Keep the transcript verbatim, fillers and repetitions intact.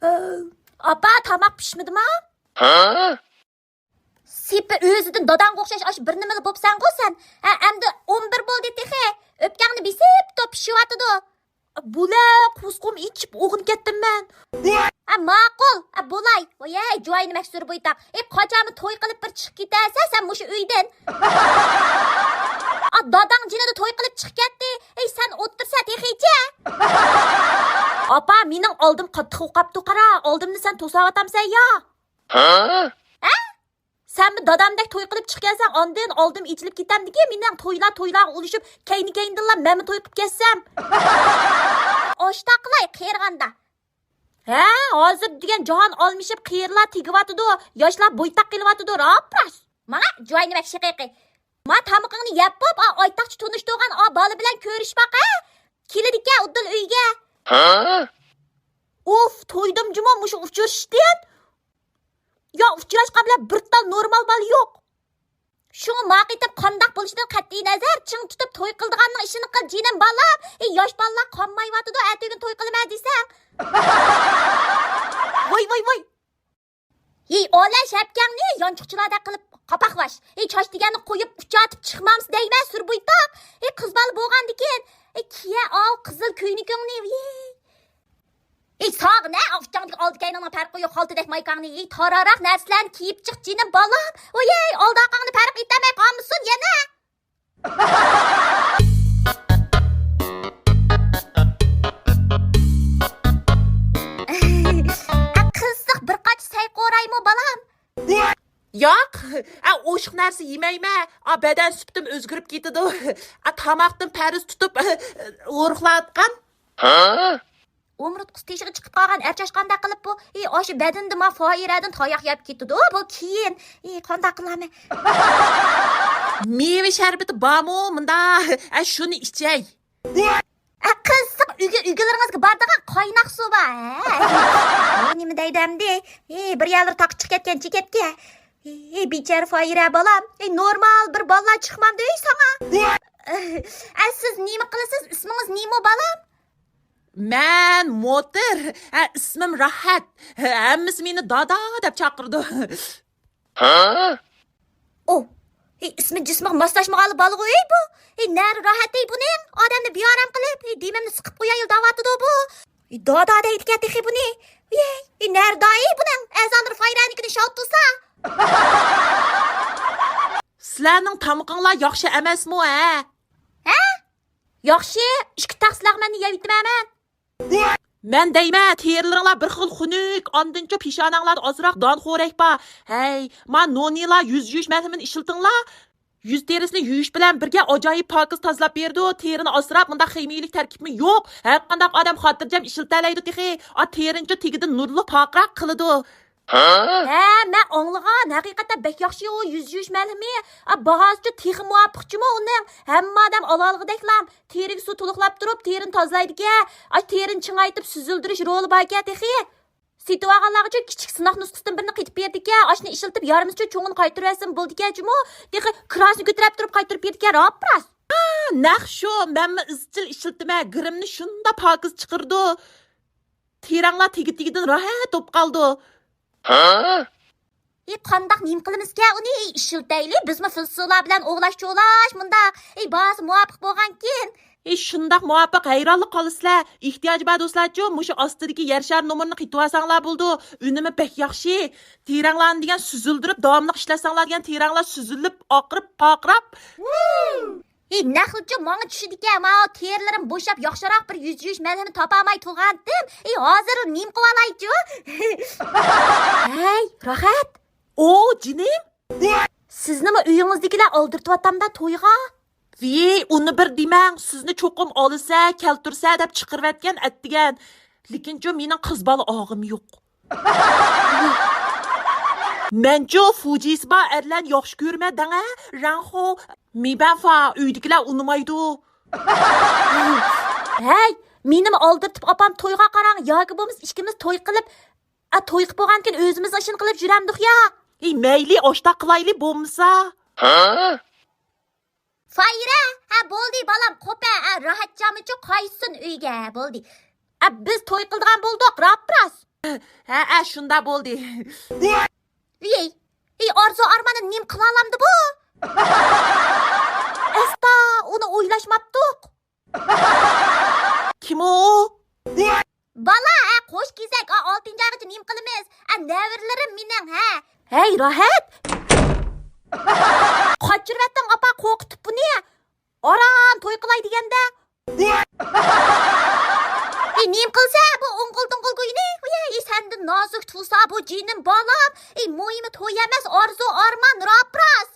ئاپا، تاماق پىشمىدىما؟ سېپى ئۆزىدىن داداڭغا ئوخشاش ئاشۇ بىر نېمىلا بوپسەنغۇ سەن. ھە، ئەمدى ئون بىر بولدى تېخى. ئۆپكەڭنى بېسىپ تۇر، پىشىۋاتىدۇ. بولە، قورسىقىم ئېچىپ ئويغىنىپ كەتتىم مەن. ھە، ماقۇل. ھە، بولاي. ۋايەي، جۇۋاينى مەكسۇر بويتاق. ئى، قاچانمۇ توي قىلىپ بىر چىقىپ كېتەسەن سەن مۇشۇ ئۆيدىن. ئا، داداڭ جېنىدا توي قىلىپ چىقىپ كەتتى. ئەي، سەن ئولتۇرسا تېخىچە. ئاپا، مېنىڭ ئالدىم قاتتىق قوقاپتۇ، قارا. ئالدىمنى سەن توساۋاتامسەن يا؟ ھە؟ ھە؟ سەنمۇ دادامدەك توي قىلىپ چىقىپ كەلسەڭ، ئاندىن ئالدىم ئېچىلىپ كېتەمدىكى، مېنىڭ تويلار، تويلارغا ئۇلىشىپ، كەينى-كەينىدىنلا مەنمۇ توي قىلىپ كەتسەم. ئاشتاق قىلاي، قېرىغاندا. ھە، ھازىر دېگەن جاھان ئالمىشىپ، قېرىلار تېگىۋاتىدۇ، ياشلار بويتاق قېلىۋاتىدۇ، راپ-راست. ماڭا جۇۋاينى بەك شېقىقى. ما تامىقىڭنى يەپ بوپ، ئا، ئايتاقچە تونۇشتۇرغان ئا بالا بىلەن كۆرۈشۈپ باق، ھە؟ كېلىدىكەن ئۇدۇل ئۆيگە. ھە؟ ئۇف، تويدۇم جۇمۇ مۇشۇ ئۇچرىشىشتىن. يا، ئۇچراشقان بىلەن بىر تال نورمال بالا يوق. شۇڭا ما قېتىم قانداق بولۇشىدىن قەتئىينەزەر، چىڭ تۇتۇپ توي قىلىدىغاننىڭ ئىشىنى قىل، جېنىم بالام. ئى، ياش بالىلار قانمايۋاتىدۇ، ئەتىگۈن توي قىلىمەن دېسەڭ. ۋاي، ۋاي، ۋاي. ھېي، ئولە شەپكەڭنى يانچۇقچىلاردەك قىلىپ قاپاقلاش. ھېي، چاچ دېگەننى قويۇپ ئۇچاتىپ چىقمامسە دەيمەن، سۈر بويتاق. ھېي، قىز بالا بولغاندىكىن، ھېي، كىيە ئاۋۇ قىزىل كۆينىكىڭنى. ھېي. ھېي، ساغىنە، ئۇچاڭدىكى ئالدى كەينىڭنىڭ پەرقى يوق، خالتا دەك مايكاڭنى. ھېي، تاراراق نەرسىلەرنى كىيىپ چىق، جېنىم بالام. ۋويەي، ئالدى ئارقاڭنى پەرق ئېتەلمەي قالمىسۇن يەنە. ئە، قىزىق بىر قاچا سەي قورايمۇ، بالام؟ ياق، ئە، ئوشۇق نەرسە يېمەيمەن. ئا، بەدەن سۈپىتىم ئۆزگىرىپ كېتىدۇ. ئا، تاماقتىن پەرىز تۇتۇپ، ئورۇقلاۋاتقان. ئومۇرتقىسى تېشىغا چىقىپ قالغان ئەر چاشقاندەك قىلىپ بۇ، ئى، ئاشۇ بەدىنىدە ما فائىرەدىن تاياق يەپ كېتىدۇ بۇ كېيىن. ئى، قانداق قىلامەن؟ مېۋە شەربىتى بارمۇ مۇندا؟ ئە، شۇنى ئىچەي. ئە، قىزىق ئۈگە-، ئۈگىلىرىڭىزگە بارىدىغان قايناق سۇ بار. ھە؟ بۇ نېمە دەيدۇ ئەمدى؟ ئى، بىر يەرلىرى تاقا چىقىپ كەتكەن چېكەتكە. ئى، بىچارە فائىرە بالام. ئى، نورمال بىر بالىلار چىقمامدۇ ئەي ساڭا؟ ئە، سىز نېمە قىلىسىز؟ ئىسمىڭىز نېمە بالام؟ مەن موتىر. ھە، ئىسمىم راھەت. ھە، ھەممىسى مېنى دادا دەپ چاقىرىدۇ. ھە؟ ئو، ھېي، ئىسمى جىسمىغا ماسلاشمىغانلا بالىغۇ ئەي بۇ. ھېي، نەرى راھەت ئەي بۇنىڭ؟ ئادەمنى بىئارام قىلىپ، ھېي، دېمىمنى سىقىپ قويايلا دەۋاتىدۇ بۇ. ھېي، دادا دەيدىكەن تېخى بۇنى. ھېي، ھېي، نەرى داي بۇنىڭ؟ ئەزانلىرى فايرەنىكىنى شالتۇسا. سىلەرنىڭ تامىقىڭلار ياخشى ئەمەسمۇ، ھە؟ ھە؟ ياخشى، ئىككى تەخسە لەغمەننى يەۋېتىمەن مەن. مەن دەيمەن، تېرىلىرىڭلار بىر خىل خۇنۈك، ئاندىنچۇ پېشانەڭلاردا ئازراق دان خورەك بار. ھەي، ما نونىلا يۈز يۇيۇش مەلھىمىنى ئىشلىتىڭلار. يۈز تېرىسىنى يۇيۇش بىلەن بىرگە ئاجايىپ پاكىز تازىلاپ بېرىدۇ. تېرىنى ئاسراپ، مۇنداق خىمىيىلىك تەركىبمۇ يوق. ھەر قانداق ئادەم خاتىرجەم ئىشلىتەلەيدۇ تېخى. ئا، تېرىنىچۇ تېگىدىن نۇرلۇق پارقىراق قىلىدۇ. ھە، مەن ئاڭلىغان، ھەقىقەتەن بەك ياخشى ئۇ يۈز يۇيۇش مەلھىمى. ئا، باھاسىچۇ تېخى مۇۋاپىق جۇمۇ ئۇنىڭ. ھەممە ئادەم ئالالىغۇدەكلا تېرىگە سۇ تولۇقلاپ تۇرۇپ، تېرىنى تازىلايدىكەن. ئاش تېرىنى چىڭايتىپ سۈزۈلدۈرۈش رولى باركەن تېخى. سېتىۋالغانلارغىچۇ كىچىك سىناق نۇسخىسىدىن بىرنى قېتىپ بېرىدىكەن. ئاشنى ئىشلىتىپ يارىمىزچۇ چوڭىنى قايتۇرۇۋەتسىمۇ بولىدىكەن جۇمۇ. تېخى كىراسىنى كۆتۈرۈپ تۇرۇپ قايتۇرۇپ بېرىدىكەن، راپ راست. ھا، نەق شۇ، مەنمۇ ئىزچىل ئىشلىتىمەن. گىرىمنى شۇنداق پاكىز چىقىرىدۇ. تېرەڭلار تېگى-تېگىدىن راھەت بوپ قالىدۇ. ھە؟ ئى، قانداق نېمە قىلىمىزكەن ئۇنى؟ ئى، ئىشلىتەيلى، بىزمۇ فىلسۇلار بىلەن ئوغلاش-چوغلاش مۇنداق. ئى، باھاسى مۇۋاپىق بولغانكىن. ئى، شۇنداق مۇۋاپىق، ھەيرانلا قالىسىلەر. ئېھتىياجى بار دوستلارچۇ، مۇشۇ ئاستىدىكى يەر شارى نومۇرىنى قېتىۋالساڭلار بولىدۇ. ئۈنۈمى بەك ياخشى. تېرەڭلارنى دېگەن سۈزۈلدۈرۈپ، داۋاملىق ئىشلەتسەڭلار دېگەن تېرەڭلار سۈزۈلۈپ، ئاقىرىپ، پارقىراپ. ھى، نەقلىچۇ ماڭا چۈشىدىكەن، ماۋۇ تېرىلىرىم بوشاپ ياخشىراق بىر يۈز يۇيۇش مەلھىمى تاپالماي تۇرغانتىم. ئى، ھازىر نېمە قىلالايچۇ؟ ھەي، راھەت. ئو، جېنىم. سىزنىمۇ ئۆيىڭىزدىكىلەر ئالدىرىتىۋاتامدا تويغا؟ ۋىي، ئۇنى بىر دېمەڭ، سىزنى چوقۇم ئالىسە، كەلتۈرسە دەپ چىقىرىۋەتكەن ئەتىگەن. لېكىنچۇ مېنىڭ قىز بالا ئاغىم يوق. مەنچۇ فۇجىسى بار ئەرلەرنى ياخشى كۆرىمەن دەڭە، رەڭخو، مىبەنفا، ئۆيدىكىلەر ئۇنىمايدۇ. ھەي، مېنىمۇ ئالدىرىتىپ ئاپام تويغا قاراڭ، ياكى بولمىسا ئىككىمىز توي قىلىپ، ئا، توي قىلىپ بولغاندىكىن ئۆزىمىزنىڭ ئىشىنى قىلىپ يۈرەمدۇق يا. ئى، مەيلى، ئاشتاق قىلايلى بولمىسا. ھە؟ فايرە، ھە، بولدى بالام، قوپە، ھە، راھەت جامىچۇ قايتسۇن ئۆيگە، بولدى. ئە، بىز توي قىلىدىغان بولدۇق، راپ راست. ھەئە، شۇنداق بولدى. ۋىي، ئى، ئارزۇ ئارماننى نېمە قىلالامدى بۇ؟ ئەستا ئۇنى ئويلاشماپتۇق. كىم ئۇ؟ بالا، ھە، قوش كېزەك، ئا، ئالتىنچى ئايغىچە نېمە قىلىمىز؟ ئا، نەۋرىلىرىم مېنىڭ، ھە. ھەي، راھەت! قاچۇرۇۋەتتىڭ، ئاپا، قورقۇتۇپ بۇنى. ئاران توي قىلاي دېگەندە. ئى، نېمە قىلسا بۇ ئوڭقۇل-توڭقۇل گۇينى؟ ئى، سەندىن نازۇك تۇرسا بۇ جېنىم بالام. ئى، مۇھىمى توي ئەمەس، ئارزۇ، ئارمان، راپ-راست.